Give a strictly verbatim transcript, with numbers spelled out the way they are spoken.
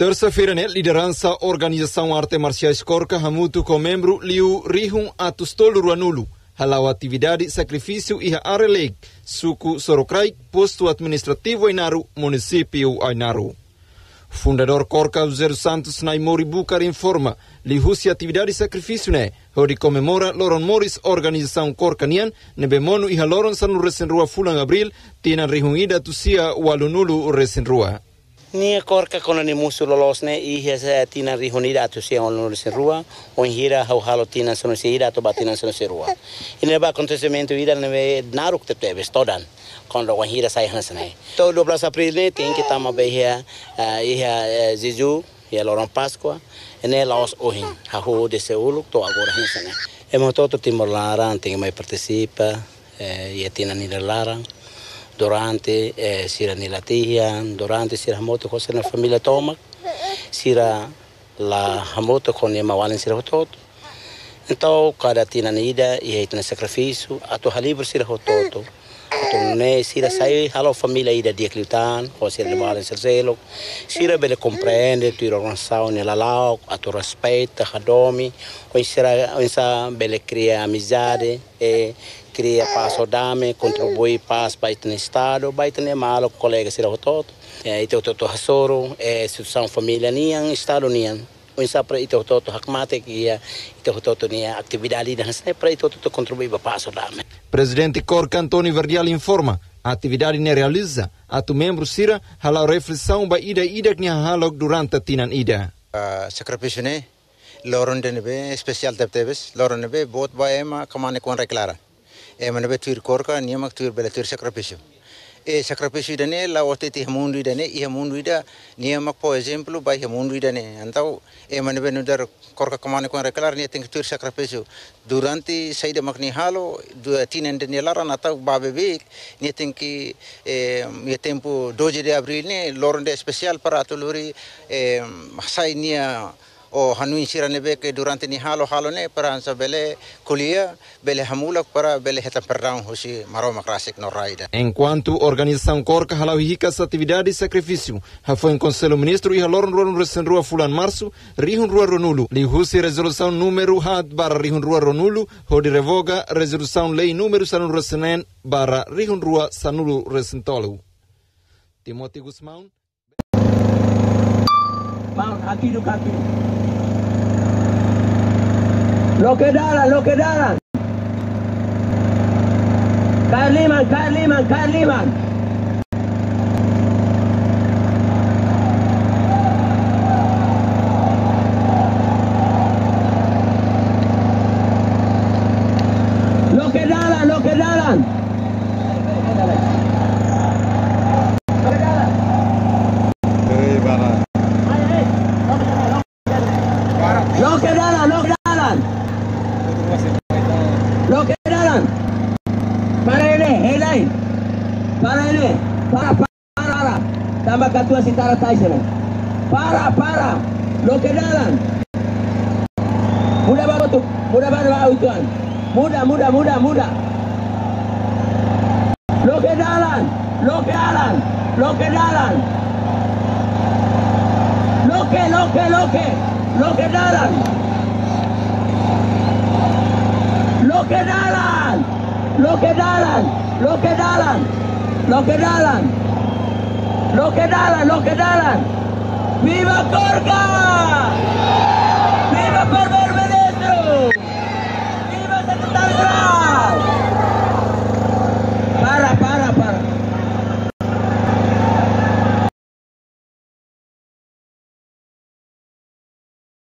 Tersa-feira ne'e, lideransa organizasaun arte marsiais KORKA hamutuk ho membru liu rihun atus tolu ruanulu hala'o atividade sakrifísiu iha Arelek, suku Sorokraik, postu administrativu Ainaro, munisípiu Ainaro. Fundadór KORKA, José dos Santos Naimori Bucar, informa liuhusi atividade sakrifísiu ne'e hodi komemora loron moris organizasaun KORKA nian, ne'ebé monu iha loron sanulu resin rua fulan Abríl, tinan rihun ida atus sia ualunulu resin rua. Nia KORKA kona nia mosu loloos ne'e iha tinan rihun ida atus sia ualunulu resin rua, wainhira ha'u halo tinan sanulu resin ida atu ba tinan sanulu resin rua. Ida-ne'e ba akontesimentu ida ne'ebé naruk tebetebes todan kuandu wainhira sai hanesan ne'e. To'o dua belas Abríl ne'e tenke tama ba iha, eh, iha, eh, jejún, iha loron Páskua, ne'e la'ós ohin, hahú desde uluk to'o agora hanesan ne'e. Ema hotu-hotu Timor laran tenke mai partisipa, eh, iha tinan ida laran, durante, eh, sira-nia latihan, durante sira hamutuk ho sira-nia família tomak, sira la hamutuk ho nia maun-alin sira hotu-hotu. Entaun, kada tinan ida iha ita-nia sakrifísiu atu halibur sira hotu-hotu. Atu nune'e sira sai halo família ida di'ak liután, ho sira-nia maun-alin sira seluk. Sira bele komprende tuir organizasaun nia lala'ok, atu respeita, hadomi, oinsá, oinsá bele kria amizade, eh, kria pás ho dame, kontribui pás ba ita-nia estadu, ba ita-nia maluk, kolega sira hotu-hotu. Eh, ita hotu-hotu hasoru, eh, instituisaun família nian, estadu nian. Oinsá para ita hotu-hotu hakmatek iha ita hotu-hotu nia atividade ida hanesan ne'e para ita hotu-hotu kontribui ba pás ho dame. Prezidente KORKA, António Verdial, informa, atividade ne'e realiza atu membru sira hala'o reflesaun ba ida-idak nia hahalok durante tinan ida. Ah, sakrifísiu ne'e loron ida ne'ebé espesiál tebetebes, loron ne'ebé boot ba ema kmaan-kuan rai-klaran. Ema ne'ebé tuir KORKA, nia mak tuir bele tuir sakrifísiu. E sakrifísiu ida-ne'e la'ós de'it iha mundu ida-ne'e, iha mundu ida, nia mak fó ezemplu ba iha mundu ida-ne'e. Entaun, ema ne'ebé nu'udar KORKA kmaan-kuan rai-klaran, nia tenke tuir sakrifísiu. Durante saida mak nia halo, du-, tinan ida nia laran atu ba bebeik, nia tenke, eh, iha tempu doze de Abríl ne'e, loron ida espesiál para atu lori, eh, sai nia ou hanoin sira ne'ebé ke durante nia halo, halo ne'e para hanesan bele ko'alia, bele hamulak para bele hetan perdaun husi Maromak rasik no rai ida. Enkuantu organizasaun KORKA hala'o hikas atividade sakrifísiu, hafoin Konsellu Ministru iha loron ruanulu resin rua fulan Marsu, rihun rua ruanulu, liuhusi rezolusaun númeru haat barra rihun rua ruanulu, hodi revoga rezolusaun lei númeru sanulu resin neen barra rihun rua sanulu resin tolu. Timóteo Gusmão. Maun, aki duni, aki. Loke dalan, loke dalan. Kaer liman, kaer liman, kaer liman. Loke dalan, loke dalan. Loke dalan, loke dalan. Loke dalan. Para ne'e, hela. Para ne'e. Para, para, para. Tanba katuas sira tara tasi ne'e. Para, para. Loke dalan. Muda ba hotu, muda ba, ba uitoan. Muda, muda, muda, muda. Loke dalan, loke dalan, loke dalan. Loke, loke, loke, loke dalan. Loke dalan, loke dalan, loke dalan, loke dalan. Loke dalan, loke dalan. Viva KORKA!